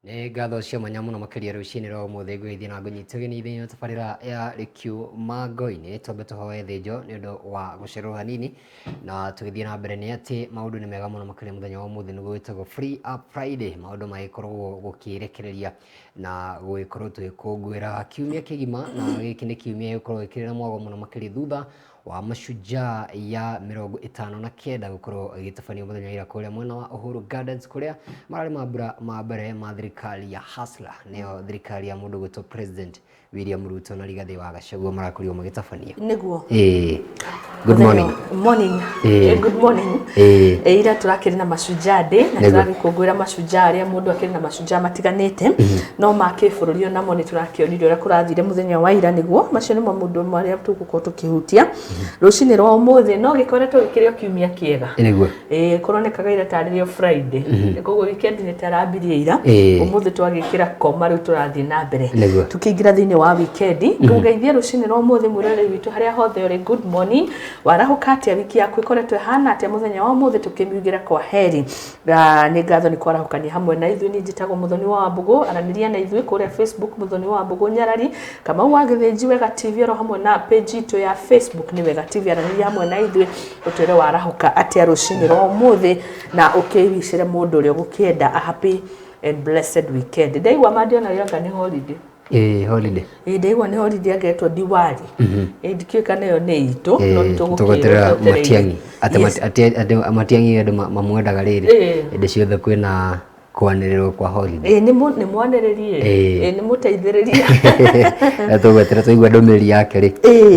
Nĩ ngatho cia mwanya mũno makĩria rũcinĩ rwa ũmũthĩ ngũgĩthiĩ na ngũnyite ũgeni thĩinĩ wa tabarĩra ya Rĩkiu Mango-inĩ. Twambe tũhoe thĩnjo nĩ ũndũ wa gũcererwo hanini na tũgĩthiĩ na mbere nĩ atĩ maũndũ nĩ mega mũno makĩria mũthenya wa ũmũthĩ nĩguo wĩtagwo Free Up Friday, maũndũ magĩkoragwo gũkĩrekereria na gũgĩkorwo tũgĩkũngũĩra kiumia kĩgima, na gĩkĩ nĩ kiumia gĩgũkorwo gĩkĩrĩ na mwago mũno makĩria thutha wa Mashujaa ya 59 gũkorwo ĩgĩtabanio mũthenya wa ira kũrĩa mwena wa Uhuru Gardens kũrĩa mararĩ mambura ma mbere ma thirikari ya Hustler, nĩyo thirikari ya mũndũ gwĩtwo President William Ruto na Rigathĩ wa Gachagua marakorirwo magĩtabania. Nĩguo. Ĩĩ. Good morning. Morning. Ĩĩ. Good morning. Ĩĩ. Ira tũrakĩrĩ na Mashujaa Day na Nĩguo. tũragĩkũngũĩra mashujaa arĩa mũndũ akĩrĩ na mashujaa matiganĩte no ma kĩbũrũri onamo nĩ tũrakĩonire ũrĩa kũrathire mũthenya wa ira. Nĩguo macio nĩmo mũndũ marĩa tũgũkorwo tũkĩhutia rũcinĩ rwa ũmũthĩ, no gĩkoretwo gĩkĩrĩ o kiumia kĩega. Nĩguo. Ĩĩ, kũronekaga ira tarĩ rĩo Friday, koguo weekend nĩ tarambirie ira. Ĩĩ. Ũmũthĩ twagĩkĩra koma, rĩu tũrathiĩ na mbere Nĩguo. Tukĩingĩra thĩinĩ wa weekend. Ngũgeithie rũcinĩ rwa ũmũthĩ mwĩroreri witũ harĩa hothe ũrĩ. Good morning, warahũka atĩa? Wiki yaku ĩkoretwo ĩhana atĩa? Mũthenya wa ũmũthĩ tũkĩmiugĩra kwa heri. Na nĩ ngatho nĩ kwarahũkania hamwe na ithuĩ. Niĩ njĩtagwo Mũthoni wa Wambũgũ. Aranĩria na ithuĩ kũrĩa Facebook, Mũthoni wa Wambũgũ Nyarari, Kamau wa Gĩthĩnji, Wega TV, oro hamwe na page itũ ya Facebook nĩ Wega TV. Aranĩria hamwe na ithuĩ, ũtwĩre warahũka atĩa rũcinĩ rwa ũmũthĩ na ũkĩwicĩre mũndũ ũrĩa ũgũkĩenda a happy and blessed weekend. Ndaigua mandiona rĩanga nĩ holiday. Ĩĩ, holiday. Ĩĩ, ndaigua nĩ holiday angetwo Diwali. Ĩĩ, ndikĩũĩ kana ĩyo nĩ itũ, no nĩ tũgũkĩrwo Tũgweterera twetereire. Matiang'i atĩ atĩ Matiang'i andũ mamwendaga rĩrĩ hĩndĩ ciothe kwĩna kwanĩrĩrwo kwa holiday. Ĩĩ, nĩ mwanĩrĩrie. Ĩĩ, nĩ mũteithĩrĩria. Na tũgweterera twaigua ndũmĩrĩri yake rĩ,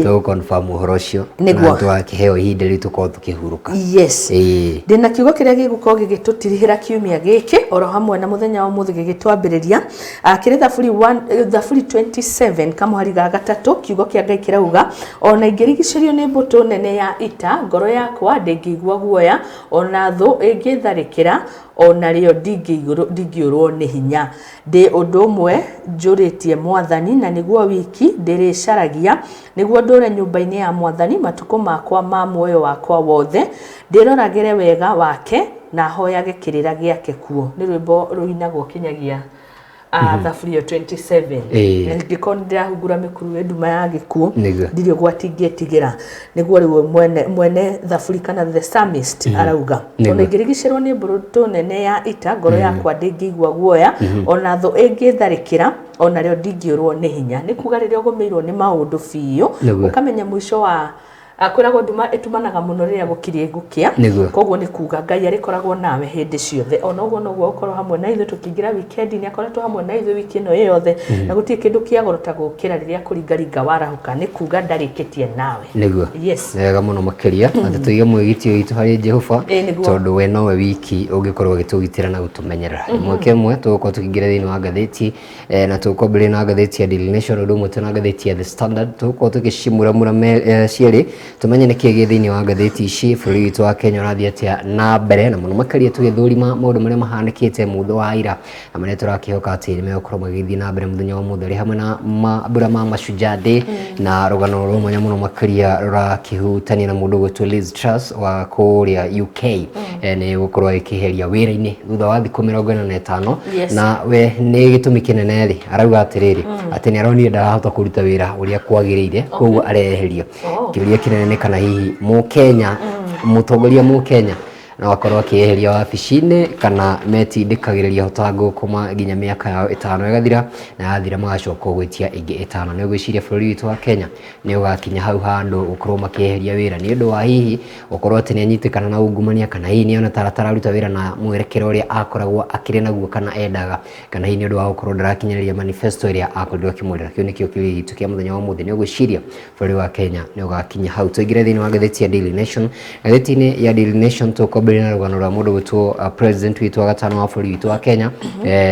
tũgũ confirm ũhoro ũcio Nĩguo. na twakĩheo ihinda rĩu tũkorwo tũkĩhurũka. Yes. Ndĩna kiugo kĩrĩa gĩgũkorwo gĩgĩtũtirihĩra kiumia gĩkĩ oro hamwe na mũthenya wa ũmũthĩ gĩgĩtwambĩrĩria. Kĩrĩ Thaburi one, Thaburi 27 kamũhari ga gatatũ. Kiugo kĩa Ngai kĩrauga, ona ingĩrigicĩrio nĩ mbũtũ nene ya ita, ngoro yakwa ndĩngĩigua guoya, ona thũ ĩngĩtharĩkĩra, ona rĩo ndingĩũrwo nĩ hinya. Ndĩ ũndũ ũmwe njũrĩtie Mwathani, na nĩguo wiki ndĩrĩcaragia, nĩguo ndũre nyũmba-inĩ ya Mwathani matukũ makwa ma muoyo wakwa wothe, ndĩroragĩre wega wake na hoyage kĩrĩra gĩake kuo. Nĩ rwĩmbo rũinagwo kinyagia thaburi ĩyo 27. Na ingĩkorwo nĩ ndĩrahungura mĩkuru ĩ nduma ya gĩkuũ, ndirĩ ũgwati ingĩtigĩra. Nĩguo rĩu mwene thaburi kana the psalmist arauga, ona ingĩrigicĩrwo nĩ mbũtũ nene ya ita, ngoro yakwa ndĩngĩigua guoya, ona thũ ĩngĩtharĩkĩra, ona rĩo ndingĩũrwo nĩ hinya. Nĩ kuga rĩrĩa ũgũmĩirwo nĩ maũndũ biũ, ũkamenya mũico wa kwĩragwo nduma ĩtumanaga mũno rĩrĩa gũkiriĩ gũkĩa. Koguo nĩ kuga Ngai arĩkoragwo nawe hĩndĩ ciothe. Ona ũguo noguo ũkorwo hamwe na ithuĩ tũkĩingĩra weekend. Nĩ akoretwo hamwe na ithuĩ wiki ĩno yothe, na gũtirĩ kĩndũ kĩa goro ta gũkĩra rĩrĩa kũringaringa warahũka, nĩ kuga ndarĩkĩtie nawe. Yes. Nĩ wega mũno makĩria atĩ tũige mwĩgitio witũ harĩ Jehova, tondũ we nowe wiki ũngĩkorwo agĩtũgitĩra na gũtũmenyerera. Ĩmwe kwa ĩmwe tũgũkorwo tũkĩingĩra thĩinĩ wa ngathĩti, na tũkwambĩrĩria na ngathĩti ya Daily Nation, ũndũ ũmwe twĩna ngathĩti ya The Standard. Tũgũkorwo tũgĩcimuramura cierĩ tũmenye nĩkĩĩ gĩ thĩinĩ wa ngathĩti ici, bũrũri witũ wa Kenya ũrathiĩ atĩa na mbere, na mũno makĩria tũgĩthũrima maũndũ marĩa mahanĩkĩte mũthĩ wa ira na marĩa tũrakĩhoka atĩ nĩ megũkorwo magĩthiĩ na mbere mũthenya wa ũmũthĩ, arĩ hamwe na mambura ma Mashujaa Day na rũgano rwa mwanya mũno makĩria rũrakĩhutania na mũndũ ũgwĩtwo Liz Truss wa kũrĩa UK. Nĩ gũkorwo agĩkĩeheria wĩra-inĩ thutha wa thikũ 45. Na we nĩ gĩtũmi kĩnene rĩ, arauga atĩrĩrĩ, atĩ nĩ aronire ndarahota kũruta wĩra ũrĩa kwagĩrĩire, koguo areheria. Kĩũria kĩnene nĩ kana hihi mũkenya, mũtongoria mũkenya no akorwo akĩeheria wabici-inĩ, kana metindĩkagĩrĩria hota ngũkũma nginya mĩaka yao 5 ĩgathira, na yathira magacoka gwĩtia ĩngĩ 5. Nĩ ũgwĩciria bũrũri witũ wa Kenya nĩ ũgakinya hau handũ gũkorwo makĩeheria wĩra nĩ ũndũ wa hihi gũkorwo atĩ nĩ anyitĩkana na ungumania, kana hihi nĩ ona atararuta wĩra na mwerekera ũrĩa akoragwo akĩrĩ naguo kana endaga, kana hihi nĩ ũndũ wa gũkorwo ndarakinyanĩria manifesto ĩrĩa akorirwo akĩmwĩrĩra? Kĩu nĩkĩo kĩũria gitũ kĩa mũthenya wa ũmũthĩ. Nĩ ũgwĩciria bũrũri wa Kenya nĩ ũgakinya hau? Tũingĩre thĩinĩ wa ngathĩti ya Daily Nation. Ngathĩti-inĩ ya Daily Nation tũkwambĩrĩria na rũgano rwa mũndũ gwĩtwo president witũ wa gatano wa bũrũri witũ wa Kenya.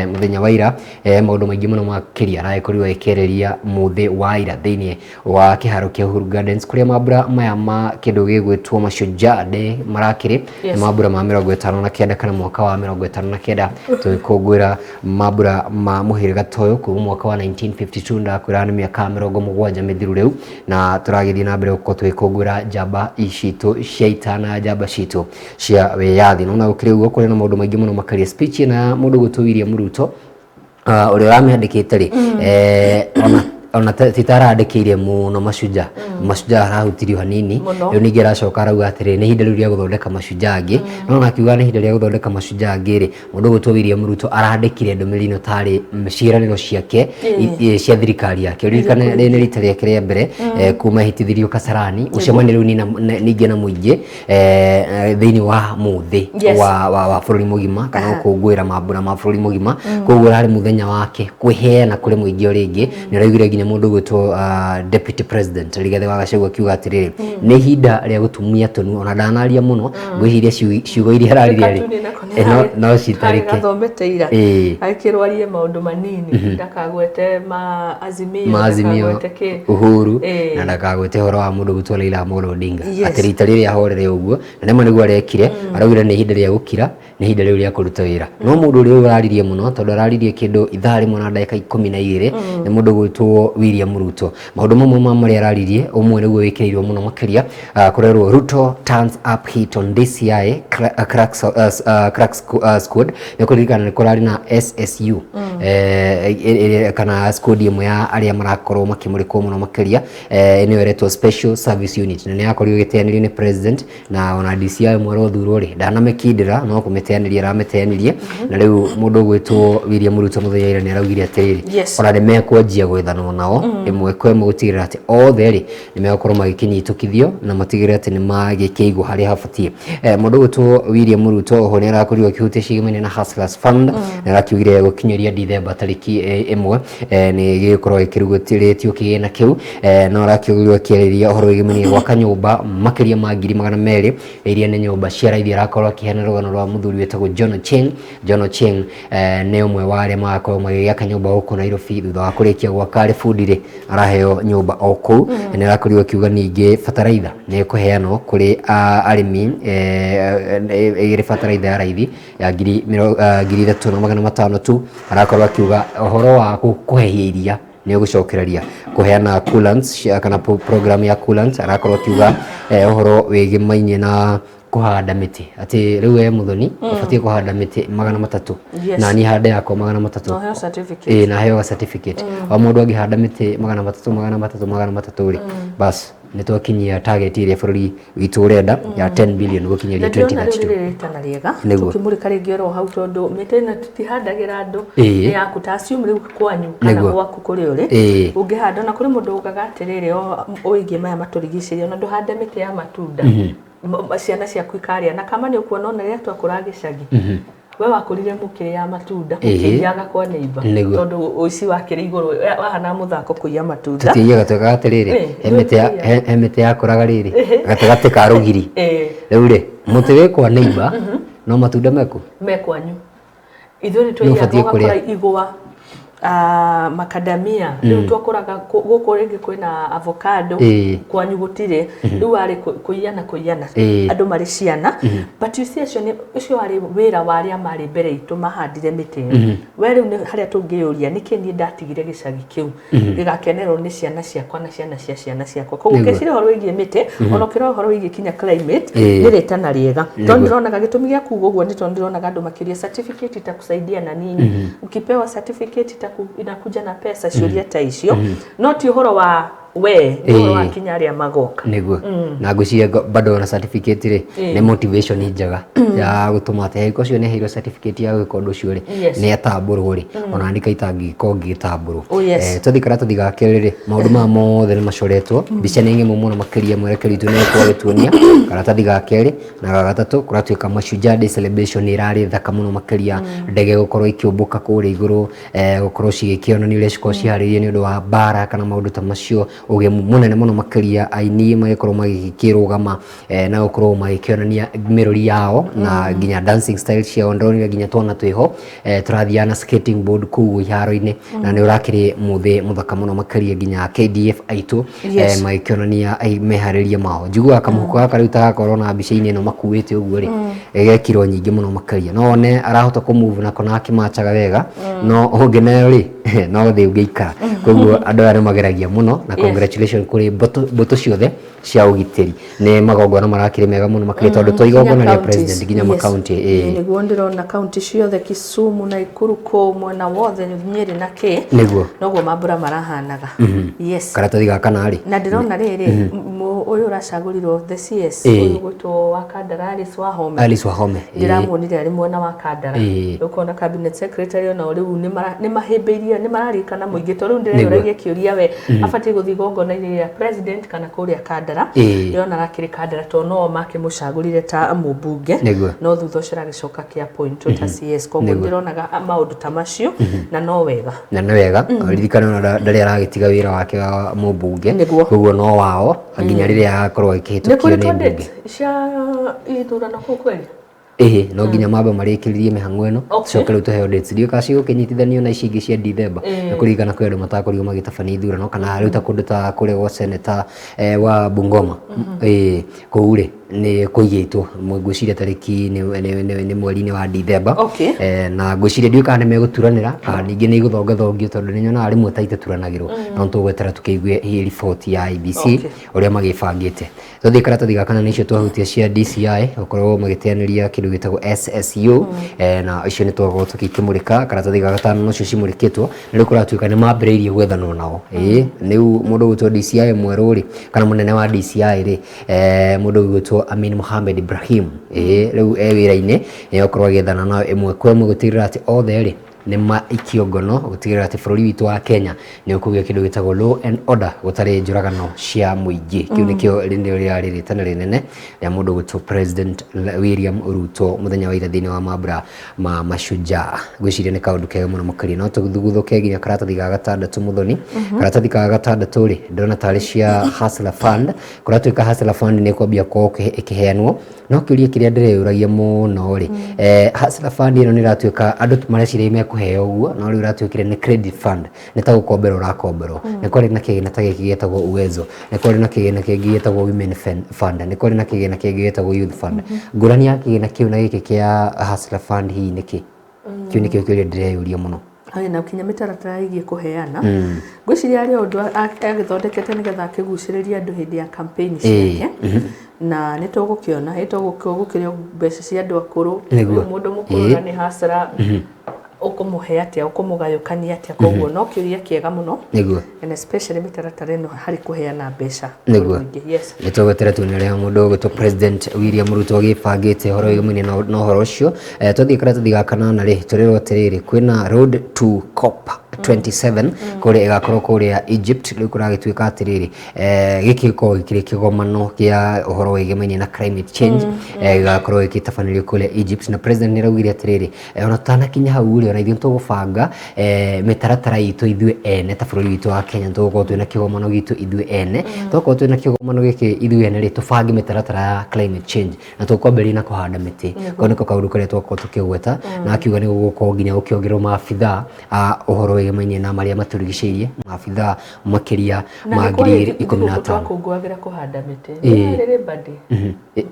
Mũthenya wa ira, maũndũ maingĩ mũno makĩria aragĩkorirwo agĩkĩarĩria mũthĩ wa ira thĩinĩ wa kĩharo kĩa Uhuru Gardens kũrĩa mambura maya ma kĩndũ gĩgwĩtwo Mashujaa Day marakĩrĩ. Nĩ mambura ma 59 kana mwaka wa 59 tũgĩkũngũĩra mambura ma mũhĩrĩga ta ũyũ kuma mwaka wa 1952. Ndakwĩra nĩ mĩaka 70 mĩthiru rĩu, na tũragĩthiĩ na mbere gũkorwo tũgĩkũngũĩra njamba citũ cia ita na njamba citũ cia wĩyathi. No na gũkĩrĩ ũguo, kũrĩ na maũndũ maingĩ mũno makĩria speech ĩno ya mũndũ gwĩtwo William Ruto. Ũrĩa ũramĩandĩkĩte rĩ, ona ti ta arandĩkĩire mũno Mashujaa. Mashujaa arahutirio hanini. Mũno. Rĩu ningĩ aracoka arauga atĩrĩrĩ, nĩ ihinda rĩu rĩa gũthondeka Mashujaa angĩ. No ona akiuga nĩ ihinda rĩa gũthondeka Mashujaa angĩ rĩ, mũndũ ũgwĩtwo William Ruto arandĩkire ndũmĩrĩri ĩno tarĩ ciĩranĩro ciake cia thirikari yake. Ũririkane rĩrĩ nĩ rita rĩake rĩa mbere kuma ehĩtithirio Kasarani gũcemania rĩu ningĩ na mũingĩ thĩinĩ wa mũthĩ wa bũrũri mũgima kana gũkũngũĩra mambura ma bũrũri mũgima. Koguo ũrarĩ mũthenya wake kwĩheana kũrĩ mũingĩ o rĩngĩ. Nĩ ũraiguire nginya mũndũ ũgwĩtwo Deputy President Rigathĩ wa Gachagua akiuga atĩrĩrĩ, nĩ ihinda rĩa gũtumia tũnua. Ona ndanaria mũno, ngwĩciria ciugo iria araririe rĩ, Katuni nako nĩ no citarĩke. Gathomete ira. Agĩkĩrwo arie maũndũ manini, ndakagwete ma Azimio, ma Azimio, ndakagwete kĩ. Uhuru, na ndakagwete ũhoro wa mũndũ ũgwĩtwo Raila Amolo Odinga. Atĩ rita rĩrĩ ahorere ũguo, na nĩma nĩguo arekire. Araugire nĩ ihinda rĩa gũkira, nĩ ihinda rĩu rĩa kũruta wĩra. No mũndũ ũrĩa ũraririe mũno, tondũ araririe kĩndũ ithaa rĩmwe na ndagĩka 12, nĩ mũndũ ũgwĩtwo William Ruto. Maũndũ mamwe ma marĩa araririe, ũmwe nĩguo wĩkĩrĩirwo mũno makĩria, kũrerwo Ruto turns up heat on DCI crack squad. Nĩ kũririkana nĩ kũrarĩ na SSU, kana squad ĩmwe ya arĩa marakorwo makĩmũrĩkwo mũno makĩria, nĩyo ĩretwo Special Service Unit, na nĩ yakorirwo ĩgĩteanĩrio nĩ president, na ona DCI mwerũ othurwo rĩ, ndanamĩkindĩra, no kũmĩteanĩria aramĩteanĩria. Na rĩu mũndũ ũgwĩtwo William Ruto mũthenya ira nĩ araugire atĩrĩrĩ, ona nĩ mekwanjia gwethanwo nao ĩmwe kwa ĩmwe gũtigĩrĩra atĩ othe rĩ nĩ megũkorwo magĩkĩnyitũkithio na matigĩrĩre atĩ nĩ magĩkĩigwo harĩa habatiĩ. Mũndũ ũgwĩtwo William Ruto oho nĩ arakorirwo akĩhutia ciĩgĩmaine na Hustlers Fund, na arakiugire gũkinyĩria Dithemba tarĩki 1 nĩ gĩgũkorwo gĩkĩrugũrĩtio kĩgĩna kĩu. No arakiugire akĩarĩria ũhoro wĩgĩmaine gwaka nyũmba makĩria ma 200,000 iria nĩ nyũmba cia raithi. Arakorwo akĩheana rũgano rwa mũthuri wĩtagwo John Ochieng. John Ochieng nĩ ũmwe wa arĩa magakorwo magĩgĩaka nyũmba gũkũ Nairobi thutha wa kũrĩkia gwaka arĩ bundi rĩ, araheo nyũmba o kũu. Nĩ arakorirwo akiuga ningĩ bataraitha nĩ ĩkũheanwo kũrĩ arĩmi, ĩrĩ bataraitha ya raithi ya 3,500 tu. Arakorwo akiuga ũhoro wa kũhehia iria nĩ ũgũcokereria kũheana coolants kana program ya coolants. Arakorwo akiuga ũhoro wĩgĩmainie na kũhanda mĩtĩ, atĩ rĩu we Mũthoni ũbatiĩ kũhanda mĩtĩ 300, na niĩ hande yakwa 300. Na ũheo certificate. Ĩĩ, na heo certificate. O mũndũ angĩhanda mĩtĩ 300, 300, 300 rĩ, bas nĩ twakinyia target ĩrĩa bũrũri witũ ũrenda ya 10 billion gũkinyĩria Na ndĩrona rĩu 2032. rĩrĩ rĩtana rĩega. Tũkĩmũrĩka rĩngĩ oro hau, tondũ mĩtĩ ĩno tũtihandagĩra andũ, nĩ yaku. Ta assume rĩu kwanyu kana gwaku kũrĩa ũrĩ, ũngĩhanda, ona kũrĩ mũndũ ugaga atĩrĩrĩ, o wĩgiĩ maya matũrigicĩirie, ona ndũhande mĩtĩ ya matunda, ciana ciaku ikarĩa. Na kama nĩ ũkuona ona rĩrĩa twakũraga gĩcagi, we wakũrire mũkĩrĩa matunda, mũkĩiyaga kwa neighbor, tondũ ũici wakĩrĩ igũrũ, wahana mũthako kũiya matunda. Tũtiiyaga, twekaga atĩrĩrĩ, he mĩtĩ yakũraga rĩrĩ gatagatĩ ka rũgiri. Rĩu rĩ, mũtĩ wĩ kwa neighbor, no matunda meku me kwanyu. Ithuĩ nĩ twaiyaga, ũbatiĩ kũrĩa. Ũgakora igwa, makadamia, rĩu twakũraga gũkũ rĩngĩ kwĩna avocado, kwanyu gũtirĩ. Rĩu warĩ kũiyana kũiyana, andũ marĩ ciana. But you see, acio nĩ ũcio warĩ wĩra wa arĩa marĩ mbere itũ mahandire mĩtĩ ĩyo. We rĩu nĩ harĩa tũngĩyũria, nĩkĩ niĩ ndatigire gĩcagi kĩu gĩgakenerwo nĩ ciana ciakwa na ciana cia ciana ciakwa? Koguo ũkĩciria ũhoro wĩgiĩ mĩtĩ, ona ũkĩrora ũhoro wĩgiĩ kinya climate, nĩ rĩtana rĩega, tondũ ndĩronaga gĩtũmi gĩa kuga ũguo nĩ tondũ ndĩronaga andũ makĩria, certificate itakusaidia na nini? Ukipewa certificate inakuja na pesa? Ciũria ta icio, no ti ũhoro wa we, nĩ ũhoro wa kinya arĩa magoka. Nĩguo, na ngwĩciria bado ona certificate rĩ, nĩ motivation njega ya gũtũma atĩ angĩkorwo ũcio nĩ aheirwo certificate ya gwĩka ũndũ ũcio rĩ, nĩ atambũrwo rĩ, ona niĩ kaita angĩkorwo ngĩgĩtambũrwo. Twathiĩ karatathi ga kerĩ rĩ, maũndũ maya mothe nĩ macoretwo, mbica nĩ ng'emu mũno makĩria. Mwerekeri witũ nĩ egũkorwo agĩtuonia karatathi ga kerĩ na ga gatatũ. Kũratuĩka Mashujaa Day celebration nĩ ĩrarĩ thaka mũno makĩria, ndege gũkorwo ikĩũmbũka kũrĩa igũrũ, gũkorwo cigĩkĩonania ũrĩa cikorwo ciharĩirie nĩ ũndũ wa mbara kana maũndũ ta macio, ũgemu mũnene mũno makĩria, aini magĩkorwo magĩkĩrũgama na gũkorwo magĩkĩonania mĩrũri yao na nginya dancing style ciao. Ndĩronire nginya twana twĩho tũrathiaga na skating board kũu iharo-inĩ, na nĩ ũrakĩrĩ mũthĩ mũthaka mũno makĩria, nginya KDF aitũ magĩkĩonania meharĩria mao. Njiguaga kamũhuko gaka rĩu tagakorwo na mbica-inĩ ĩno makuĩte ũguo rĩ, gekirwo nyingĩ mũno makĩria, no one arahota kũ move nako na akĩmachaga wega, no ũngĩ nayo rĩ. No thĩ ũngĩikara. Koguo andũ aya nĩ mageragia mũno na congratulations kũrĩ mbũtũ ciothe cia ũgitĩri nĩ magongona marakĩrĩ mega mũno makĩria tondũ to igongona rĩa president nginya makaunti. Ĩĩ nĩguo, ndĩrona kaunti ciothe, Kisumu, Nakuru, kũu mwena wothe, Nyeri na kĩ. Noguo mambura marahanaga, yes. Karatathi ga kana rĩ? Na ndĩrona rĩrĩ, ũyũ ũracagũrirwo the CS, ũyũ gwĩtwo wa Kandara, Alice Wahome. Alice Wahome. Ndĩramuonire arĩ mwena wa Kandara. Ũkona cabinet secretary onao rĩu nĩ mahĩmbĩirie, nĩ mararirikana mũingĩ, tondũ rĩu ndĩreyũragia kĩũria, we abatiĩ gũthiĩ igongona-inĩ rĩa president kana kũrĩa Kandara? Ndĩrona arakĩrĩ Kandara tondũ no makĩmũcagũrire ta mũmbunge, no thutha ũcio aragĩcoka akĩappointwo ta CS, koguo ndĩronaga maũndũ ta macio na no wega. Na nĩ wega ririkana ona ndarĩ aragĩtiga wĩra wake wa mũmbunge. Koguo no wao nginya rĩrĩa agakorwo nĩ agĩkĩhĩtũkio kũrĩ nĩ two mbunge. Date cia ithurano kũu kweli? Ĩhĩ, no nginya mambe marĩkĩrĩrie mĩhang'o ĩno, tucoke rĩu tũheo dates. Ndiũĩ kana cigũkĩnyitithanio na ici ingĩ cia Dithemba, nĩ kũririkana kwĩ andũ matakorirwo magĩtabania ithurano kana rĩu ta kũndũ ta kũrĩa gwa seneta wa Bungoma, ĩĩ kũu rĩ nĩ kũigĩtwo, ngwĩciria tarĩki nĩ mweri-inĩ wa Dithemba. Na ngwĩciria ndiũĩ kana nĩ megũturanĩra kana ningĩ nĩ igũthongathongio, tondũ nĩ nyonaga rĩmwe ta itaturanagĩrwo, no nĩ tũgweterera tũkĩigue hihi riboti ya IEBC ũrĩa magĩbangĩte. Tũthiĩ karatathi ga kana, nĩcio twahutia cia DCI gũkorwo magĩteanĩria kĩndũ gĩtagwo SSU, na icio nĩ twakorwo tũgĩkĩmũrĩka. Karatathi ga gatano nocio cimũrĩkĩtwo na rĩu kũratuĩka nĩ mambĩrĩirie gwethanwo nao. Ĩĩ rĩu mũndũ ũgwĩtwo DCI mwerũ rĩ, kana mũnene wa DCI rĩ, mũndũ ũgwĩtwo Amin Mohamed Ibrahim, ĩĩ rĩu e wĩra-inĩ, nĩ egũkorwo agĩethana nao ĩmwe kwa ĩmwe gũtigĩrĩra atĩ othe rĩ nĩ maikio ngono, gũtigĩrĩra atĩ bũrũri witũ wa Kenya nĩ ũkũgĩa kĩndũ gĩtagwo law and order, gũtarĩ njũragano cia mũingĩ. Kĩu nĩkĩo nĩrĩo rĩrarĩ rĩtana rĩnene rĩa mũndũ ũgwĩtwo President William Ruto mũthenya wa ira thĩinĩ wa mambura ma Mashujaa. Ngwĩciria nĩ kaũndũ kega mũno makĩria. No tũthuguthuke nginya karatathi ga gatandatũ, Mũthoni. Karatathi ka gatandatũ rĩ, ndĩrona tarĩ cia Hustler Fund. Kũratuĩka Hustler Fund nĩ ĩkwambia gũkorwo ĩkĩheanwo, no kĩũria kĩrĩa ndĩreyũragia mũno rĩ, Hustler Fund ĩno nĩ ĩratuĩka andũ mareciria mekũheo ũguo, no rĩu ĩratuĩkire nĩ credit fund, nĩ ta gũkomberwo ũrakomberwo. Nĩ kwarĩ na kĩgĩna ta gĩkĩ gĩetagwo Uwezo, nĩ kwarĩ na kĩgĩna kĩngĩ gĩetagwo Women Fund, nĩ kwarĩ na kĩgĩna kĩngĩ gĩetagwo Youth Fund. Ngũrani ya kĩgĩna kĩu na gĩkĩ kĩa Hustler Fund hihi nĩ kĩ? Kĩu nĩkĩo kĩũria ndĩreyũria mũno. Ĩ, na kinya mĩtaratara ĩgiĩ kũheana, ngwĩciria arĩ o ũndũ agĩthondekete nĩgetha akĩgucĩrĩrie andũ hĩndĩ ya campaign ciake, na nĩ tũgũkĩona ĩ tũgũkĩrĩo mbeca cia andũ akũrũ. Rĩu mũndũ mũkũrũ na nĩ hustler, ũkũmũhe atĩa, ũkũmũgayũkania atĩa? Koguo no kĩũria kĩega mũno, and especially mĩtaratara ĩno harĩ kũheana mbeca kũrĩ mũingĩ, yes. Nĩ tũgweterera tuone ũrĩa mũndũ ũgwĩtwo President William Ruto agĩbangĩte ũhoro wĩgiĩ na ũhoro ũcio. Twathiĩ karatathi ga kanana rĩ, tũrĩrwo atĩrĩrĩ, kwĩna Road to COP 27 kũrĩa ĩgakorwo kũrĩa Egypt. Rĩu kũragĩtuĩka atĩrĩrĩ, gĩkĩ gĩkoragwo gĩkĩrĩ kĩgomano kĩa ũhoro wĩgemaine na climate change, gĩgakorwo gĩgĩtabanĩrio kũrĩa Egypt, na president nĩ araugire atĩrĩrĩ, ona tũtanakinya hau rĩ, ona ithuĩ nĩtũgũbanga mĩtaratara itũ ithuĩ ene ta bũrũri witũ wa Kenya. Nĩtũgũkorwo twĩna kĩgomano gitũ ithuĩ ene. Twakorwo twĩna kĩgomano gĩkĩ ithuĩ ene rĩ, tũbange mĩtaratara ya climate change na tũkwambĩrĩria na kũhanda mĩtĩ. Kau nĩko kaũndũ karĩa twakorwo tũkĩgweta, na akiuga nĩ gũgũkorwo nginya gũkĩongererwo maabithaa a ũhoro wĩgemaine na marĩa matũrigicĩirie, maabithaa makĩria Na ma nĩ ngiri kwarĩ igĩrĩ ikũmi na thigũkũ atano. twakũngũagĩra kũhanda mĩtĩ. Nĩ yarĩ Labour Day.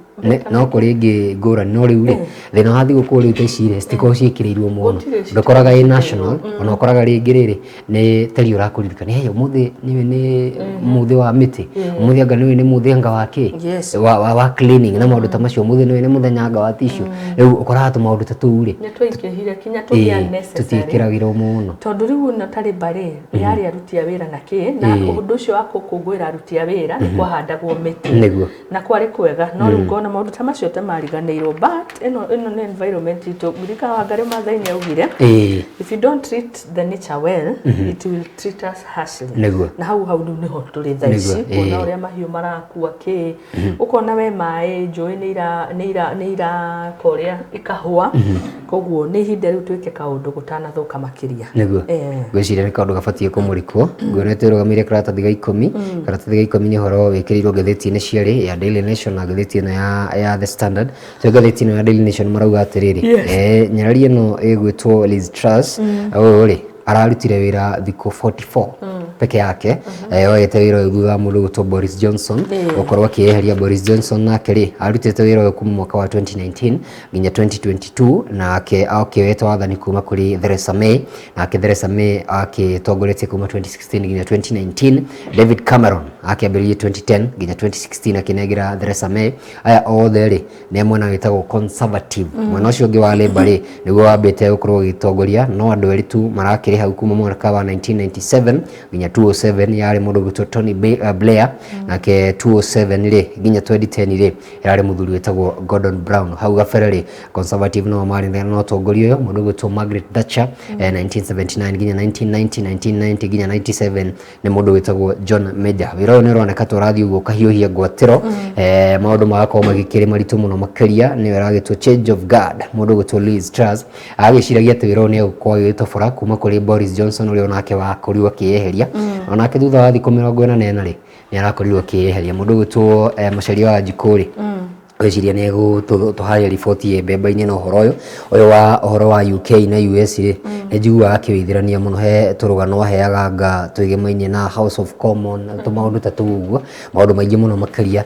No kũrĩ ĩngĩ ngũrani, no rĩu rĩ, thĩna wa thigũkũ rĩu ta ici rĩ, citikoragwo ciĩkĩrĩirwo mũno. Gũtirĩ. Ndũkoraga ĩ national, ona ũkoraga rĩngĩ rĩrĩ nĩ tari ũrakũririkania, hey, ũmũthĩ nĩũĩ nĩ mũthĩ wa mĩtĩ, ũmũthĩ anga nĩũĩ nĩ mũthĩ anga wa kĩ, wa cleaning na maũndũ ta macio, ũmũthĩ nĩũĩ nĩ mũthenya anga wa tissue. Rĩu ũkoraga tũmaũndũ ta tũu rĩ, Nĩ twaingĩhire kinya tũgĩa necessary. Tũtiĩkĩragĩrwo mũno. Tondũ rĩu ĩno tarĩ mbarĩ yarĩ aruti a wĩra na kĩ, na ũndũ ũcio wa gũkũngũĩra aruti a wĩra nĩ kwahandagwo mĩtĩ. Na kwarĩ kwega, no rĩu ngona maũndũ ta macio ta mariganĩirwo, but ĩno nĩ environment itũ. Ririkana Wangari Maathai nĩ augire, "If you don't treat the nature well, it will treat us harshly." Na hau hau rĩu nĩho tũrĩ thaa ici, kuona ũrĩa mahiũ marakua kĩ, ũkona we maĩ njũĩ nĩ ira nĩ ira nĩ iraka ũrĩa ikahũa, koguo nĩ ihinda rĩu twĩke kaũndũ gũtanathũka makĩria. Ngwĩciria nĩ kaũndũ gabatiĩ kũmũrĩkwo. Nguona twĩrũgamĩire karatathi ga 10. Karatathi ga 10 nĩ ũhoro wĩkĩrĩirwo ngathĩti-inĩ cierĩ, ya Daily Nation na ngathĩti ĩno ya The Standard. Twĩ ngathĩti ĩno ya Daily Nation marauga atĩrĩrĩ, nyarari ĩno ĩgwĩtwo Liz Truss, ũyũ rĩ ararutire wĩra thikũ 44. peke yake. Oete wĩra ũyũ thutha wa mũndũ gwĩtwo Boris Johnson gũkorwo akĩeheria. Boris Johnson nake rĩ, arutĩte wĩra ũyũ kuma mwaka wa 2019 nginya 2022, nake akĩoete wathani kuma kũrĩ Theresa May. Nake Theresa May akĩtongoretie kuma 2016 nginya 2019. David Cameron akĩambĩrĩirie 2010 nginya 2016, akĩnengera Theresa May. Aya othe rĩ, nĩ mwena wĩtagwo Conservative. Mwena ũcio ũngĩ wa Labour rĩ, nĩguo wambĩte gũkorwo ũgĩtongoria, no andũ erĩ tu marakĩrĩ hau kuma mwaka wa 1997 nginya 2007. Yarĩ mũndũ ũgwĩtwo Tony Blair, nake 2007 rĩ nginya 2010 rĩ, yarĩ mũthuri wĩtagwo Gordon Brown. Hau gabere rĩ, Conservative no marĩ na ũtongoria ũyũ, mũndũ ũgwĩtwo Margaret Thatcher, 1979 nginya 1990, 1990 nginya 97 nĩ mũndũ wĩtagwo John Major. Wĩra ũyũ nĩ ũroneka ta ũrathiĩ ũguo ũkahiũhia ngwatĩro, maũndũ magakorwo magĩkĩrĩ maritũ mũno makĩria. Nĩyo ĩragĩtwo change of guard. Mũndũ ũgwĩtwo Liz Truss agĩciragia atĩ wĩra ũyũ nĩ egũkorwo agĩgĩtobora kuma kũrĩ Boris Johnson, ũrĩa onake wakorirwo akĩyeheria. Onake thutha wa thikũ 44 rĩ, nĩ arakorirwo akĩyeheria. Mũndũ ũgwĩtwo Macharia wa Njikũ rĩ, gwĩciria nĩ egũtũharĩria riboti ĩ mbemba-inĩ. Na ũhoro ũyũ wa ũhoro wa UK na US rĩ, nĩ njiguaga akĩwĩithĩrania mũno. He tũrũgano aheaga anga twĩgemaine na House of Commons, tũmaũndũ ta tũu ũguo, maũndũ maingĩ mũno makĩria.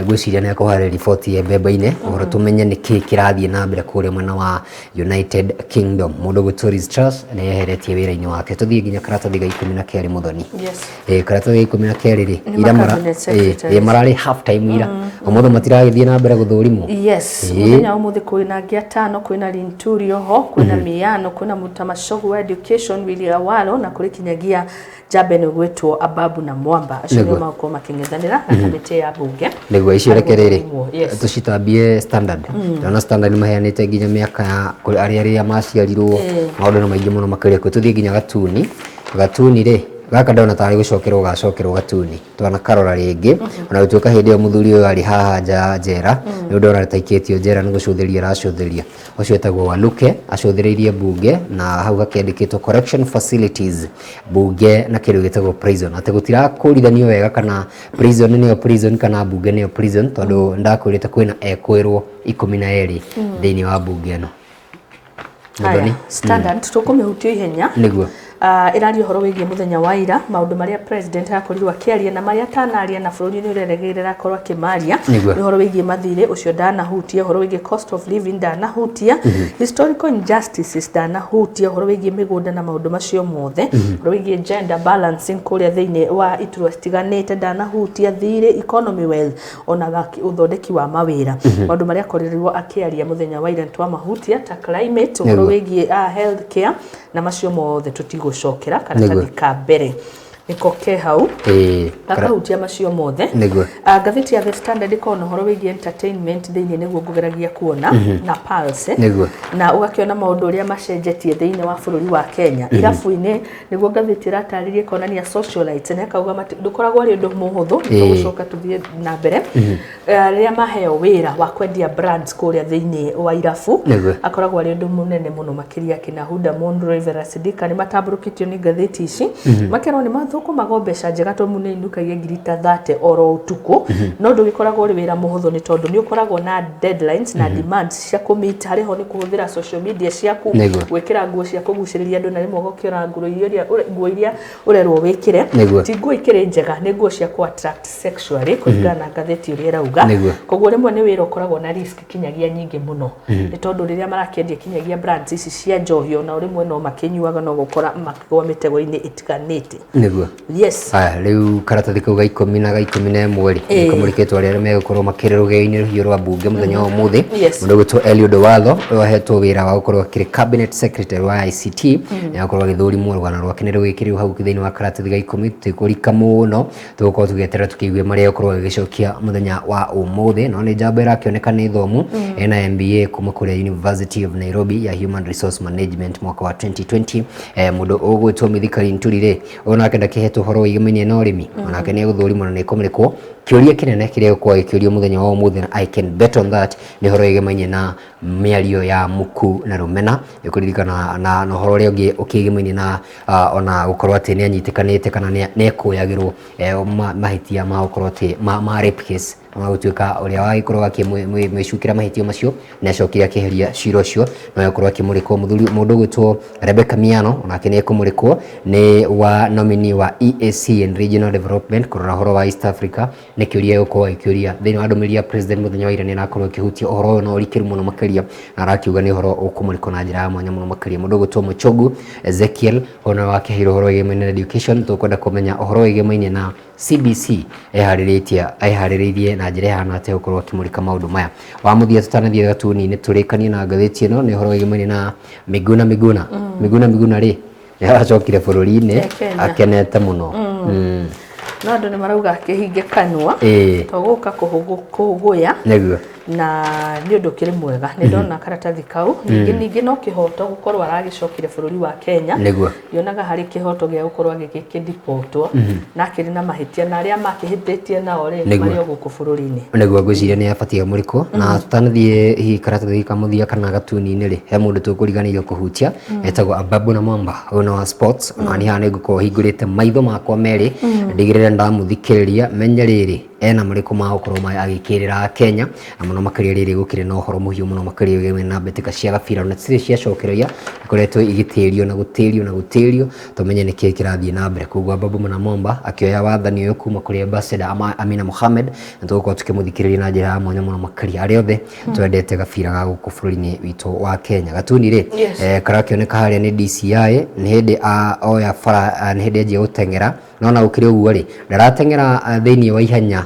Ngwĩciria nĩ ekũharĩria riboti ĩ mbemba-inĩ, ũhoro tũmenye nĩ kĩĩ kĩrathiĩ na mbere kũrĩa mwena wa United Kingdom. Mũndũ ũgwĩtwo Liz Truss nĩ eheretie wĩra-inĩ wake. Tũthiĩ nginya karatathi ga 12, Mũthoni. Yes. Karatathi ga 12 rĩ, Nĩ ira ma cabinet secretaries. Mararĩ half time ira, ũmũthĩ matiragĩthiĩ na mbere gũthũrimwo. Yes. Mũthenya wa ũmũthĩ kwĩna angĩ atano, kwĩna Linturi oho, kwĩna Miano, kwĩna Mutamacogu wa Education William Awalo, na kũrĩ kinyagia njambe nĩ gwĩtwo Ababu na Mwamba. Acio nĩo magũkorwo makĩng'ethanĩra na kamĩtĩ ya bunge. Nĩguo icio reke rĩrĩ Gũthũrimwo, yes. Tũcitambie Standard. Ndĩrona Standard nĩ maheanĩte nginya mĩaka ya kũrĩ arĩa arĩa maciarirwo, maũndũ nĩ maingĩ mũno makĩria kuo. Tũthiĩ nginya Gatuni. Gatuni rĩ, gaka ndona tarĩ gũcokerwo gacokerwo Gatuni, twanakarora rĩngĩ, ona gũtuĩka hĩndĩ ĩyo mũthuri ũyũ arĩ haha nja njera. Nĩ ũndũ ona taikĩtio njera nĩ gũcũthĩria aracũthĩria. Ũcio etagwo Waluke, acũthĩrĩirie mbunge, na hau hakĩandĩkĩtwo correction facilities, mbunge na kĩndũ gĩtagwo prison, atĩ gũtirakũrithanio wega kana prison nĩyo prison kana mbunge nĩyo prison, tondũ ndakwĩrĩte kwĩna ekwĩrwo 12 thĩinĩ wa mbunge ĩno. Haya, Mũthoni. Standard tũkũmĩhutia ihenya. Ĩraria ũhoro wĩgiĩ mũthenya wa ira, maũndũ marĩa president akorirwo akĩaria na marĩa atanaria, na bũrũri nĩ ũreregeire akorwo akĩmaria. Nĩ ũhoro wĩgiĩ mathirĩ, ũcio ndanahutia. Ũhoro wĩgiĩ cost of living ndanahutia. Historical injustices ndanahutia. Ũhoro wĩgiĩ mĩgũnda na maũndũ macio mothe, ũhoro wĩgiĩ gender balancing kũrĩa thĩinĩ wa iturwa citiganĩte ndanahutia. Thirĩ, economy, wealth, ona ũthondeki wa mawĩra. Maũndũ marĩa akorirwo akĩaria mũthenya wa ira nĩtwamahutia, ta climate, ũhoro wĩgiĩ health care na macio mothe tũtigũcokera. Karatathi ka mbere nĩko ke hau, gakahutia macio mothe. Ngathĩti ya The Standard ĩkoragwo na ũhoro wĩgiĩ entertainment thĩinĩ, nĩguo ngũgeragia kuona na Pulse, na ũgakĩona maũndũ ũrĩa macenjetie thĩinĩ wa bũrũri wa Kenya. Irabu-inĩ nĩguo ngathĩti ĩratarĩria, ĩkonania socialites, na ĩkauga ndũkoragwo arĩ ũndũ mũhũthũ. Tũgũcoka tũthiĩ na mbere. Rĩrĩa maheo wĩra wa kwendia brands kũrĩa thĩinĩ wa irabu, akoragwo arĩ ũndũ mũnene mũno makĩria. Kina Huda Monroe, Vera Sidika nĩ matambũrũkĩtio nĩ ngathĩti ici, makerwo nĩ mathũkũmago mbeca njega tondũ nĩ inũkagia ngiri ta 30 oro ũtukũ. No ndũgĩkoragwo ũrĩ wĩra mũhũthũ, nĩ tondũ nĩ ũkoragwo na deadlines na demands cia kũmeet. Harĩ ho nĩ kũhũthĩra social media ciaku, gwĩkĩra nguo cia kũgucĩrĩria andũ, na rĩmwe ũgakĩona nguo iria ũrerwo wĩkĩre ti nguo ikĩrĩ njega, nĩ nguo cia kũ attract sexually, kũringana na ngathĩti ũrĩa ĩrauga. Koguo rĩmwe nĩ wĩra ũkoragwo na risk kinyagia nyingĩ mũno, nĩ tondũ rĩrĩa marakĩendia kinyagia brands ici cia njohi, ona rĩmwe no makĩnyuaga, no gũkora makĩgwa mĩtego-inĩ ĩtiganĩte. Yes. Aya, rĩu karatathi kau ga 10 na ga 11 rĩ, nĩkamũrĩkĩtwo arĩa megũkorwo makĩrĩ rũgĩo-inĩ rũhiũ rwa mbunge mũthenya wa ũmũthĩ. Mũndũ ũgwĩtwo Eliud Watho, ũrĩa ũhetwo wĩra wa gũkorwo akĩrĩ cabinet secretary wa ICT, nĩ agakorwo agĩthũrimwo. Rũgano rwake nĩ rũgĩkĩrĩrwo hau thĩinĩ wa karatathi ga 10. Tũtikũrika mũno, tũgũkorwo tũgĩeterera tũkĩigue marĩa egũkorwo agĩgĩcokia mũthenya wa ũmũthĩ. No nĩ njamba ĩrakĩoneka nĩ thomu, ena MBA kuma kũrĩa University of Nairobi ya Human Resource Management mwaka wa 2020. Mũndũ ũgwĩtwo Mithika Linturi rĩ, ũyũ nake ndakĩhetwo ũhoro wĩgĩmainie na ũrĩmi, onake nĩ egũthũrimwo na nĩ ekũmũrĩkwo. Kĩũria kĩnene kĩrĩa gĩgũkorwo gĩkĩũrio mũthenya wa ũmũthĩ, na I can bet on that, nĩ ũhoro wĩgemaine na mĩario ya muku na rũmena. Nĩ kũririkana na ũhoro ũrĩa ũngĩ ũkĩgemaine na ona gũkorwo atĩ nĩ anyitĩkanĩte kana nĩ ekũyagĩrwo mahĩtia ma gũkorwo atĩ ma rape case, na gũtuĩka ũrĩa wagĩkorwo akĩmwĩcukĩra mahĩtio macio nĩ acokire akĩeheria cira ũcio na agĩkorwo akĩmũrĩkwo. Mũthuri mũndũ ũgwĩtwo Rebecca Miano onake nĩ ekũmũrĩkwo, nĩ wa nominee wa EAC and Regional Development kũrora ũhoro wa East Africa. Nĩ kĩũria gĩgũkorwo agĩkĩũria thĩinĩ wa ndũmĩrĩri ya president mũthenya wa ira. Nĩ arakorwo akĩhutia ũhoro ũyũ na ũrikĩru mũno makĩria, na arakiuga nĩ ũhoro ũkũmũrĩkwo na njĩra ya mwanya mũno makĩria. Mũndũ ũgwĩtwo Mũchũgu Ezekiel ona wakĩheirwo ũhoro wĩgemaine na education. Tũkwenda kũmenya ũhoro wĩgemaine na CBC eharĩrĩtie, eharĩrĩirie na njĩra ĩhana atĩa gũkorwo akĩmũrĩka maũndũ maya. Wa mũthia, tũtanathiĩ gatuni-inĩ, tũrĩkanie na ngathĩti ĩno, nĩ ũhoro wĩgemaine na Miguna Miguna. Miguna Miguna rĩ, nĩ aracokire bũrũri-inĩ E Kenya. akenete mũno. No andũ nĩ marauga akĩhinge kanua to gũka kũhũgũya. Na nĩ ũndũ ũkĩrĩ mwega, nĩ ndona karatathi kau. Ningĩ no kĩhoto gũkorwo aragĩcokire bũrũri wa Kenya. Ndionaga harĩ kĩhoto gĩa gũkorwo agĩgĩkĩdipotwo na akĩrĩ na mahĩtia, na arĩa makĩhĩtĩtie nao rĩ, marĩ o gũkũ bũrũri-inĩ. Nĩguo, ngwĩciria nĩ abatiĩ amũrĩkwo. Na tũtanathiĩ hihi karatathi ka mũthia kana gatuni-inĩ rĩ, he mũndũ tũkũriganĩirwo kũhutia, etagwo Ababu na Mwamba, ũyũ nĩ wa sports. Ona niĩ haha nĩ ngũkorwo hingũrĩte maitho makwa merĩ ndigĩrĩre ndamũthikĩrĩria, menye rĩrĩ ena marĩkũ ma gũkorwo agĩkĩrĩra Kenya, na mũno makĩria rĩrĩ gũkĩrĩ na ũhoro mũhiũ mũno makĩria wĩgiĩ na mbĩtĩka cia gabira, na cirĩ ciacokereria ikoretwo igĩtĩrio na gũtĩrio na gũtĩrio, tũmenye nĩkĩĩ kĩrathiĩ na mbere. Koguo Ababu na Mwamba akĩoya wathani ũyũ kuma kũrĩ ambassador Amina Mohamed, na tũgũkorwo tũkĩmũthikĩrĩria na njĩra ya mwanya mũno makĩria, arĩa othe twendete gabira ga gũkũ bũrũri-inĩ witũ wa Kenya. Gatuni rĩ, karakĩoneka harĩa nĩ DCI, nĩ hĩndĩ oya bara, nĩ hĩndĩ anjia gũteng'era. No ona gũkĩrĩ ũguo rĩ, ndarateng'era thĩinĩ wa ihenya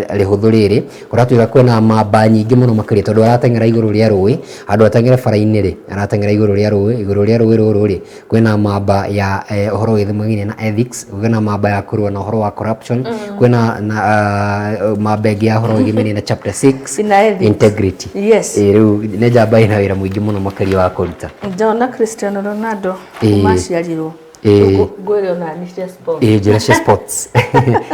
rĩhũthũ rĩrĩ, kũratuĩka kwĩna mamba nyingĩ mũno makĩria, tondũ arateng'era igũrũ rĩa rũĩ. Handũ ateng'ere bara-inĩ rĩ, arateng'era igũrũ rĩa rũĩ. Igũrũ rĩa rũĩ rũrũ rĩ, kwĩna mamba ya ũhoro wĩthemaine na ethics, kwĩna mamba ya kũrũa na ũhoro wa corruption, kwĩna na mamba ĩngĩ ya ũhoro wĩgĩmainie na chapter 6 Ina ethics. Integrity. Rĩu nĩ njamba ĩna wĩra mũingĩ mũno makĩria wa kũruta. Ndona Cristiano Ronaldo kuma aciarirwo. Ngwĩre ona nĩ cia sports. Njĩra cia sports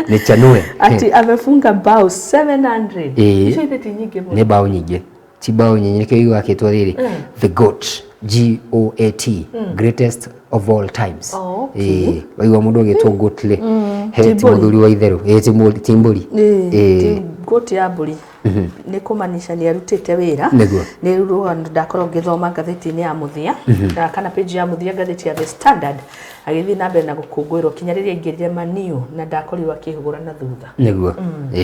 nĩ chanue. Ati amefunga bao 700. Icio ithe ti nyingĩ mũno? Nĩ bao nyingĩ, ti bao nyingĩ. Nĩkĩo igua akĩtwo rĩrĩ the GOAT, G O A T, greatest of all times. Waigua mũndũ agĩtwo GOAT rĩ, he Ti ti mbũri. Mũthuri wa itherũ. Ti mbũri. Ti goat ya mbũri, nĩ kũmanisha nĩ arutĩte wĩra. Nĩ rũgano ndakorwo ngĩthoma ngathĩti-inĩ ya mũthia kana page ya mũthia ngathĩti ya The Standard, agĩthiĩ na mbere na gũkũngũĩrwo kinya rĩrĩa aingĩrire Man U na ndakorirwo akĩhũgũra na thutha. Nĩguo.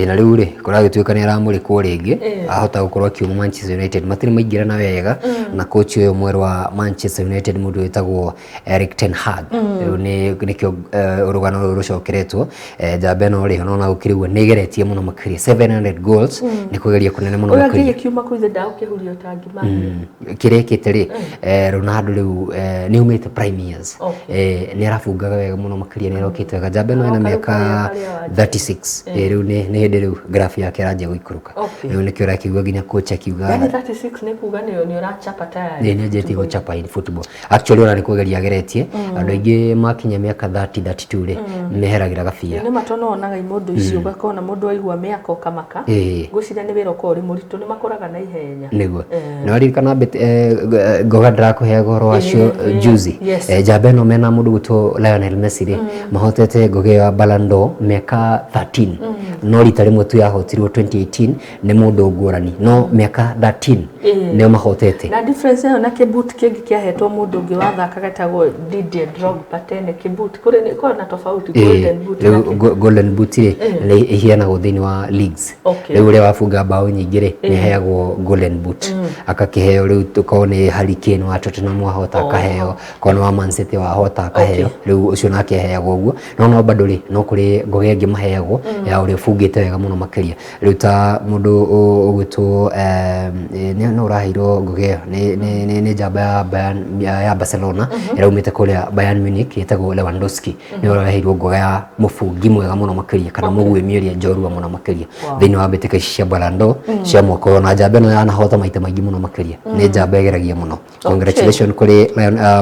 Na rĩu rĩ, kũragĩtuĩka nĩ aramũrĩkwo rĩngĩ, ahota gũkorwo akiuma Manchester United. Matirĩ maingĩrana wega na coach ũyũ mwerũ wa Manchester United, mũndũ wĩtagwo Erik ten Hag. Rĩu nĩ nĩkĩo rũgano rũrũ rũcokeretwo. Njamba ĩno rĩ, ona gũkĩrĩ ũguo, nĩ ĩgeretie mũno makĩria, 700 goals nĩ kũgeria kũnene mũno Ũyũ makĩria. angĩgĩkiuma kũu ithe ndagũkĩhuria ũtangĩmania. Kĩrĩa ĩkĩte rĩ, Ronaldo rĩu nĩ aumĩte prime years. Nĩ arabungaga wega mũno makĩria, nĩ arokĩte wega. Njamba ĩno ĩna Aroka rĩu mĩaka karĩa karĩa wanjia. 36. Rĩu nĩ hĩndĩ rĩu graph yake ĩranjia gũikũrũka. Rĩu nĩkĩo ũrakĩigua nginya coach akiuga Yani 36 nĩ kuga nĩ ũrachapa tayari. Nĩ anjĩtie gũchapa in football actually, ona nĩ kũgeria ageretie. Andũ aingĩ makinya mĩaka 30, 32 rĩ, meheragĩra gabira. Nĩ ma, tondũ wonaga imũndũ icio ũgakona mũndũ aigua mĩaka ũkamaka. Ngwĩciria nĩ wĩra ũkoragwo ũrĩ mũritũ, nĩ makũraga na ihenya. Nĩguo, nĩ waririkana ngoga ndĩrakũheaga ũhoro wacio juzi? Njamba ĩno mena mũndũ gwĩtwo Lionel Messi rĩ, mahotete ngoga ĩyo ya Ballon d'Or mĩaka 13, no rita rĩmwe tu yahotirwo 2018 nĩ mũndũ ngũrani, no mĩaka 13 nĩo mahotete. Na difference ĩyo na kĩboot kĩngĩ kĩahetwo mũndũ ũngĩ wathakaga etagwo Didier Drogba tene, kĩboot kũrĩ nĩ kũrĩ na tofauti golden boot na Rĩu golden boot rĩ, nĩ iheanagwo thĩinĩ wa leagues. Rĩu ũrĩa wabunga mbaũ nyingĩ rĩ, nĩ aheagwo golden boot, akakĩheo. Rĩu tũkorwo nĩ Harry Kane wa Tottenham wahota, akaheo, korwo nĩ wa Man City wahota, akaheo. Rĩu ũcio nake aheagwo ũguo. No bado rĩ, no kũrĩ ngoga ĩngĩ maheagwo ya ũrĩa ũbungĩte wega mũno makĩria. Rĩu ta mũndũ ũgwĩtwo nĩ no ũraheirwo ngoga ĩyo nĩ njamba ya Bayern, ya Barcelona ĩraumĩte kũrĩa Bayern Munich, ĩtagwo Lewandowski, nĩ ũraheirwo ngoga ya mũbungi mwega mũno makĩria kana mũguĩmi ũrĩa njorua mũno makĩria thĩinĩ wa mbĩtĩka ici cia Ballon d'Or cia mwaka ũyũ. Na njamba ĩno yanahota maita maingĩ mũno makĩria, nĩ njamba ĩgeragia mũno. Congratulations kũrĩ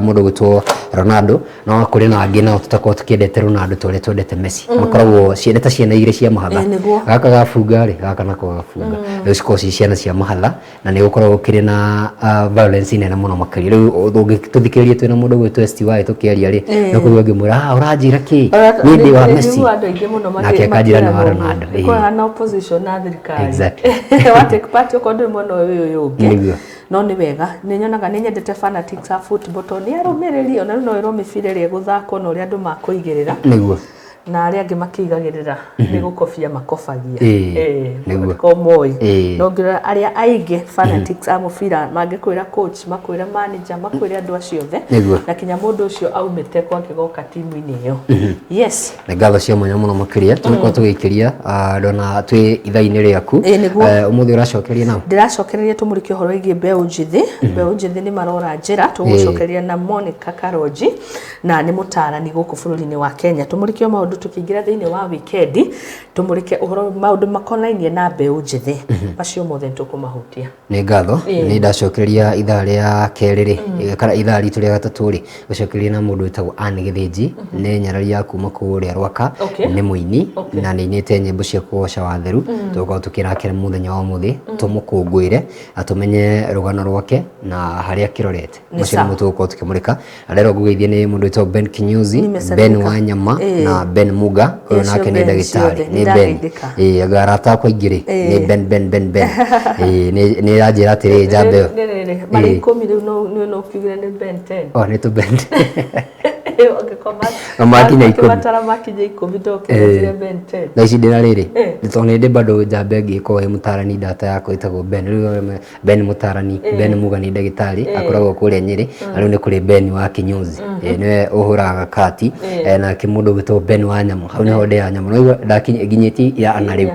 mũndũ gwĩtwo Ronaldo. No kũrĩ na angĩ nao tũtakorwo tũkĩendete Ronaldo ta ũrĩa twendete Messi, makoragwo ciendete ciana igĩrĩ cia mahatha. mahatha. Ĩĩ, nĩguo. Gaka gabunga rĩ, gaka nako gabunga, rĩu cikoragwo ci ciana cia mahatha na nĩ gũkoragwo gũkĩrĩ na violence nene mũno makĩria. Rĩu tũthikĩrĩrie twĩna mũndũ ũgwĩtwo STY tũkĩaria rĩ, no kũigua ngĩmwĩra, "Ah, ũranjĩra kĩ niĩ ndĩ wa Messi," Andũ aingĩ mũno nake akanjĩra nĩ wa Ronaldo. Ĩĩ. Kũrahana opposition na thirikari. Exactly. Wa take part okorwo ndũrĩ mwena ũyũ ũyũ ũngĩ. Nĩguo. No nĩ wega, nĩ nyonaga nĩ nyendete fanatics a football tondũ nĩ arũmĩrĩri, ona rĩu no ĩrwo mĩbira ĩrĩa ĩgũthakwo na ũrĩa andũ makũigĩrĩra. Nĩguo. Na arĩa angĩ makĩigagĩrĩra nĩ gũkobia makobagia. Ĩĩ, Ĩĩ, nĩguo. matikoragwo moĩ. Ĩĩ. No ngĩrora arĩa aingĩ fanatics a mũbira mangĩkwĩra coach, makwĩra manager, makwĩre andũ acio othe. Nĩguo. Na kinya mũndũ ũcio aumĩte kwangĩgoka timu-inĩ ĩyo. Yes. Nĩ ngatho cia mwanya mũno makĩria tũgĩkorwo tũgĩikĩria, ndona twĩ ithaa-inĩ rĩaku. Ĩĩ, nĩguo. Ũmũthĩ ũracokeria nao? Ndĩracokereria tũmũrĩke ũhoro wĩgiĩ mbeũ njĩthĩ. Mbeũ njĩthĩ nĩ marora njĩra, tũgũcokereria na Monica Karonji na nĩ mũtaarani gũkũ bũrũri-inĩ wa Kenya. Tũmũrĩke o maũndũ tũkĩingĩra thĩinĩ wa wikendi, tũmũrĩke ũhoro maũndũ makonainie na mbeũ njĩthĩ. Macio mothe nĩ tũkũmahutia. Nĩ ngatho. Nĩ ndacokereria ithaa rĩa kerĩ rĩ, kana ithaa ritũ rĩa gatatũ rĩ, gũcokereria na mũndũ wĩtagwo Ann Gĩthĩnji, nĩ nyarari ya kuma kũrĩa Rwaka, nĩ mũini na nĩ ainĩte nyĩmbo cia kũgoca watheru. Tũgũkorwo tũkĩrakĩra mũthenya wa ũmũthĩ, tũmũkũngũĩre na tũmenye rũgano rwake na harĩa akĩrorete. Nĩ Macio sawa. nĩmo tũgũkorwo tũkĩmũrĩka. Na rĩrĩa ngũgeithia nĩ mũndũ wĩtagwo Ben Kinyozi, Nimesalimika. Ben Wanyama na Ben Muga, ũyũ Acio nake nĩ Ben ndagĩtarĩ, ciothe, nĩ Ben. nĩndageithĩka. Ĩĩ, anga arata akwa aingĩ rĩ, nĩ Ben Ben Ben Ben. Ĩĩ, nĩ ĩranjĩra atĩrĩ njamba ĩyo. Nĩ rĩrĩ, marĩ 10 rĩu no ũkiugire nĩ Ben 10. Oh, nĩ tũ Ben. Ũngĩkorwo Na makinya 10. Matara makinya 10 ndũkĩrire Ben 10. Thaa ici ndĩna rĩrĩ, nĩ tondũ nĩ ndĩ bado njamba ĩngĩ ĩkoragwo ĩ mũtarani ndata yakwa ĩtagwo Ben. Rĩu Ben mũtarani, Ben Muga nĩ ndagĩtarĩ, akoragwo kũrĩa Nyĩrĩ, na rĩu nĩ kũrĩ Ben wa kinyozi, nĩwe ũhũraga gakati, nake mũndũ ũgwĩtwo Ben wa nyama, hau nĩho ndĩaga nyama, no nginyĩtie ya ana rĩu,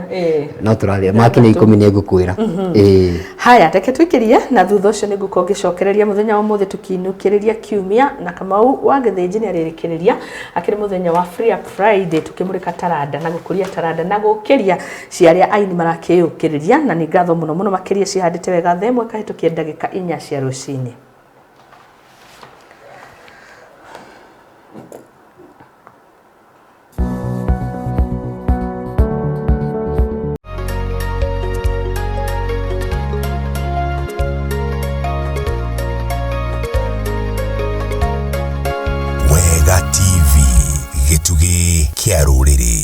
no tũrathiĩ, makinya 10 nĩ ngũkwĩra. Ĩĩ. Haya, reke tũikĩrie na thutha ũcio nĩ ngũkorwo ngĩcokereria mũthenya wa ũmũthĩ tũkĩinũkĩrĩria kiumia na Kamau wa Gĩthĩnji nĩ arĩrĩkĩrĩria akĩrĩ mũthenya wa Free Up Friday tũkĩmũrĩka taranda na gũkũria taranda na gũkĩria cia arĩa aini marakĩyũkĩrĩria na nĩ ngatho mũno mũno makĩria cihandĩte wega thaa 1 kahĩtũkia ndagĩka 4 cia rũcinĩ. Wega TV, gĩtugĩ kĩa rũrĩrĩ.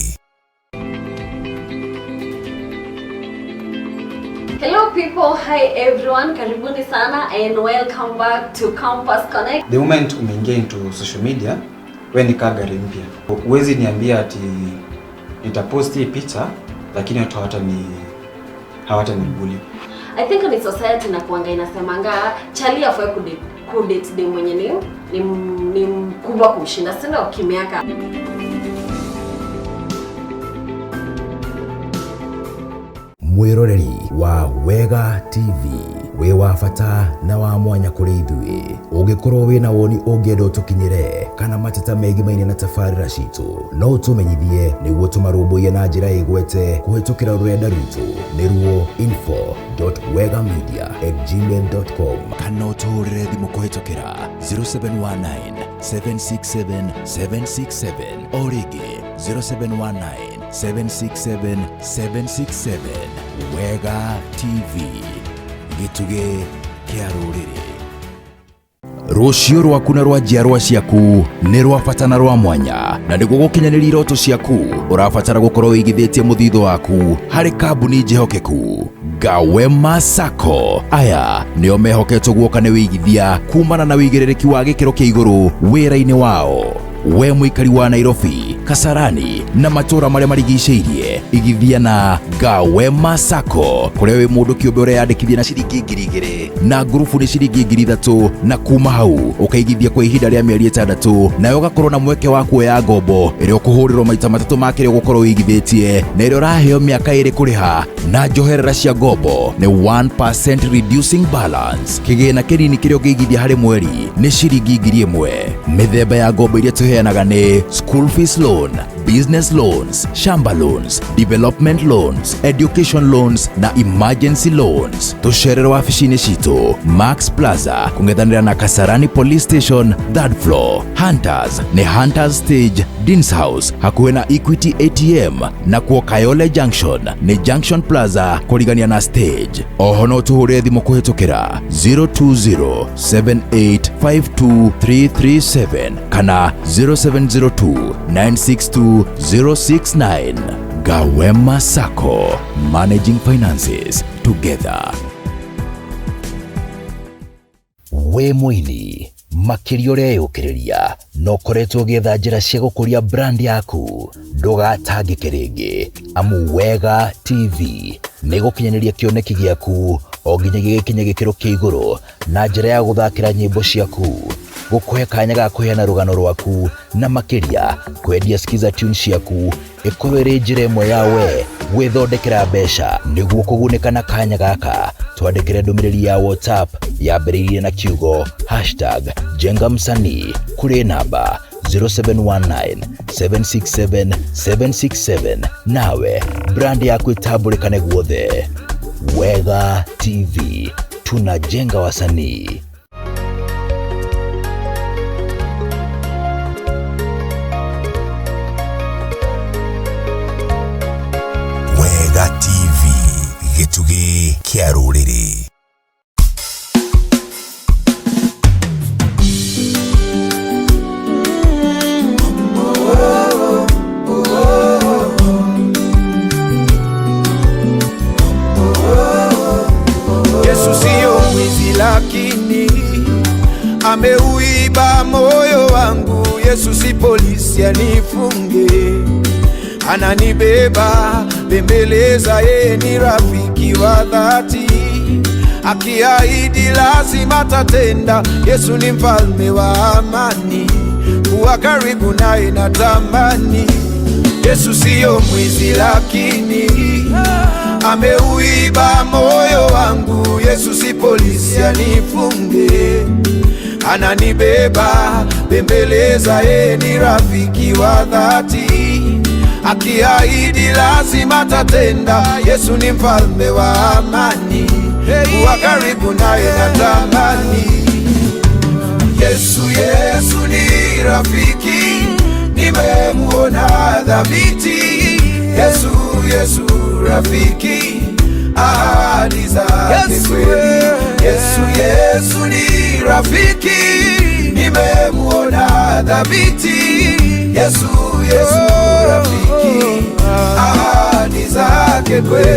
Hello people, hi everyone, karibuni sana and welcome back to Campus Connect. The moment umeingia into social media, we ni kaa gari mpya. Huwezi niambia ati nitapost hii picha lakini watu hawatanibully. I think in society na kuanga inasemanga chali afai kudate dem mwenye ni mkubwa kumshinda, si ndio kimiaka. Mwiroreri wa Wega TV wĩ wa bata na wa mwanya kũrĩ ithuĩ. Ũngĩkorwo wĩna woni ũngĩenda ũtũkinyĩre kana mateta megimaine na tabarĩra citũ, no ũtũmenyithie nĩguo tũmarũmbũiye na njĩra ĩgwete kũhĩtũkĩra rũrenda rwitũ nĩruo info.wegamedia@gmail.com kana ũtũhũrĩre thimũ kũhĩtũkĩra 0719 767 767 o rĩngĩ 0719 767 767. Wega TV, gĩtugĩ kĩa rũrĩrĩ. Rũciũ rwaku na rwa njiarwa ciaku nĩ rwa bata na rwa mwanya, na nĩguo gũkinyanĩria iroto ciaku ũrabatara gũkorwo ũigithĩtie mũthithũ waku harĩ kambuni njĩhokeku. Gawema Sacco aya nĩo mehoketwo guoka nĩ wĩigithia kumana na wĩigĩrĩrĩki wa gĩkĩro kĩa igũrũ wĩra-inĩ wao. We mũikari wa Nairobi, Kasarani na matũra marĩa marigicĩirie, igithia na Gawema Sacco kũrĩa wĩ mũndũ kĩũmbe ũreyandĩkithia na ciringi 2,000 na ngurubu nĩ ciringi 3,000, na kuma hau ũkaigithia kwa ihinda rĩa mĩeri 6 nawe ũgakorwo na mweke wa kuoya ngombo ĩrĩa ũkũhũrĩrwo maita 3 ma kĩrĩa ũgũkorwo ũigithĩtie, na ĩrĩa ũraheo mĩaka 2 kũrĩha, na njoherera cia ngombo nĩ 1% reducing balance. Kĩgĩna kĩnini kĩrĩa ũngĩigithia harĩ mweri nĩ ciringi 1,000. Mĩthemba ya ngombo iria tũheanaga nĩ school fees loan, Business loans, shamba loans, development loans, education loans na emergency loans. Tũcerere wabici-inĩ citũ Max Plaza kũng'ethanĩra na Kasarani Police Station third floor. Hunters nĩ Hunters Stage, Deans House hakuhĩ na Equity ATM, na kuo Kayole Junction nĩ Junction Plaza kũrigania na stage. Oho no tũhũre thimũ kũhĩtũkĩra 020-7852337 kana 0702-962-069. Gawema Sacco, managing finances together. Wĩ mũini makĩria ũreyũkĩrĩria na ũkoretwo ũgĩetha njĩra cia gũkũria brand yaku, ndũgatangĩke rĩngĩ, amu Wega TV nĩ gũkinyanĩria kĩoneki gĩaku o nginya gĩgĩkinye gĩkĩro kĩa igũrũ na njĩra ya gũthakĩra nyĩmbo ciaku, gũkũhe kanya ga kũheana rũgano rwaku, na makĩria kwendia Skiza tune ciaku ĩkorwo ĩrĩ njĩra ĩmwe ya we gwĩthondekera mbeca. Nĩguo kũgunĩka na kanya gaka, twandĩkĩre ndũmĩrĩri ya WhatsApp yambĩrĩirie na kiugo #JengaMsanii kũrĩ namba 0719 767 767, nawe brand yaku ĩtambũrĩkane guothe. Wega TV, tunajenga wasanii. Wega TV, gĩtugĩ kĩa rũrĩrĩ. Yesu siyo mwizi lakini ameuiba moyo wangu. Yesu si polisi anifunge, ananibeba bembeleza, yeye ni rafiki wa dhati, akiahidi lazima tatenda. Yesu ni mfalme wa amani, kuwa karibu naye natamani. Yesu siyo mwizi lakini ameuiba moyo wangu. Yesu si polisi anifunge, ananibeba bembeleza, yeye ni rafiki wa dhati, akiahidi lazima tatenda. Yesu ni mfalme wa amani, kuwa karibu naye natamani. Yesu, Yesu ni rafiki, nimemuona dhabiti. Yesu, Yesu rafiki, ahadi zake kweli. Yesu, Yesu ni rafiki, nimemuona dhabiti. Yesu, Yesu rafiki, ahadi zake kweli.